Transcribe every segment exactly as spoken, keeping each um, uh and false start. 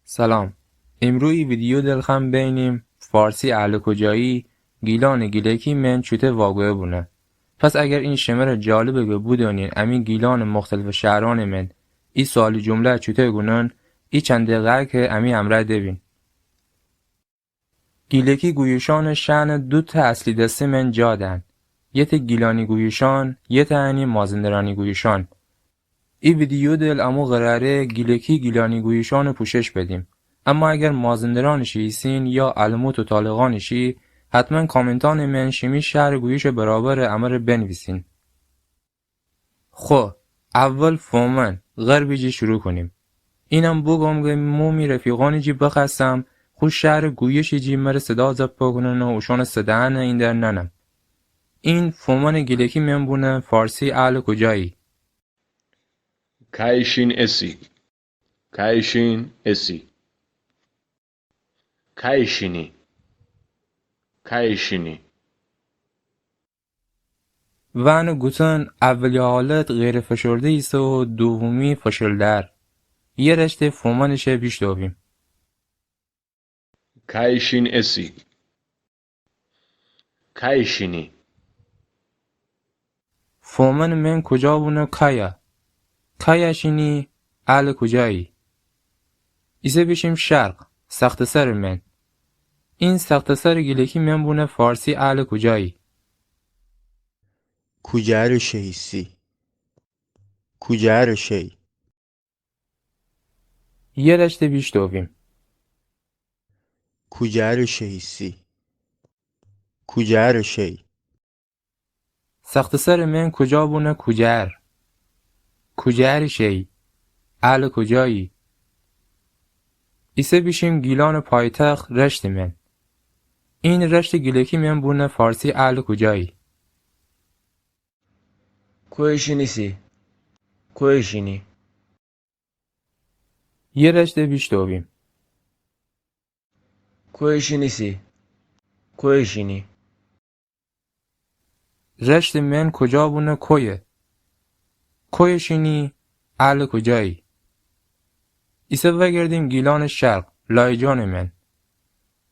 سلام. ایمرو ای ویدیو دلخم بینیم فارسی اهل کجایی گیلان گیلکی من چوته واگویه بونه. پس اگر این شمره جالبه که بودونین امی گیلان مختلف شهران من ای سوالی جمله چوته گونن، ای چند دقیقه که امی امرأ دبین. گیلکی گویشان شأن دو ته اصلی دسته من جا دهن. یه ته گیلانی گویشان، یه ته انی مازندرانی گویشان. ای ویدیو دل امو قراره گیلکی گیلانی گویشان پوشش بدیم. اما اگر مازندران شی ایسین یا الموت و طالقان شی، حتما کامنتان من شیمی شهر گویش برابر امر بنویسین. خو، اول فومن، غربی جی شروع کنیم. اینم بگم که مو می رفیقانی جی بخستم، خو شهر گویشی جی مره صدا زپ بکنن و اوشان صدانه این در ننم. این فومن گیلکی من بونه فارسی اهل کجایی؟ کایشین اسی. کایشین اسی. کایشینی. کایشینی. ون گوتن اولی حالت غیر فشرده ایسه و دومی فشلدر. یه رشته فومنشه بیشتویم. کایشین اسی. کایشینی. فومن من کجا بونه کایا. کایا شینی اهل کجایی؟ ایسه بیشیم شرق، سخت سر من. این سخت سر گیلکی من بونه فارسی اهل کجایی؟ کوجهر شیسی. کوجهر شی. یه رشته بیشتویم. کوجهر شیسی. کوجهر شی. سخت سر من کجا بونه کوجهر. کوجهر شی. اهل کجایی؟ ایسه بیشیم گیلان پایتخت رشت من. این رشت گیلکی من بونه فارسی اهل کجایی؟ کویشینی سی. کویشینی. یه رشته بیشتویم. کویشینی سی. کویشینی. رشت من کجا بونه کویه. کویشینی اهل کجایی؟ ایسه وگردیم گیلان شرق، لایجان من.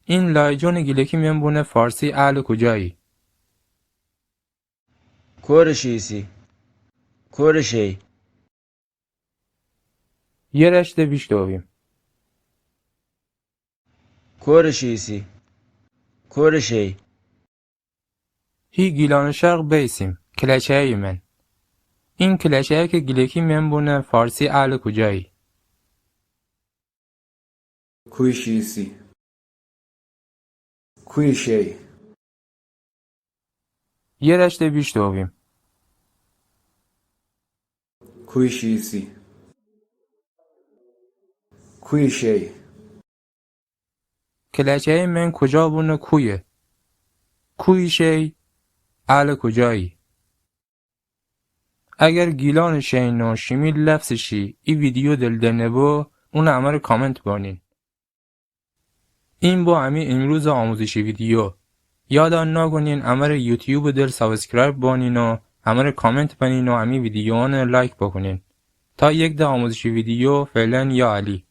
این لایجان گیلکی من بونه فارسی اهل کجایی؟ کورشیسی. کورشی. یه رشته بیشتویم. کورشیسی. کورشی. هی گیلان شرق بیسیم. کلچهی من. این کلچهی که گیلکی من بونه فارسی اهل کجایی؟ کویشیسی. کویشی. یه رشته بیشتویم. کویشیسی. کویشی. کلچهی من کجا بونه کویه. کویشی. اهل کجایی؟ اگر گیلان شین و شیمی لفظ شی ای ویدیو دل دنه بو، اون امر کامنت بانین. این بو امی امروز آموزشی ویدیو. یاد ناگونین امر یوتیوب دل سابسکرایب بانین و امر کامنت بنین و امی ویدیوان لایک بکنین. تا یک ده آموزشی ویدیو، فعلا یا علی.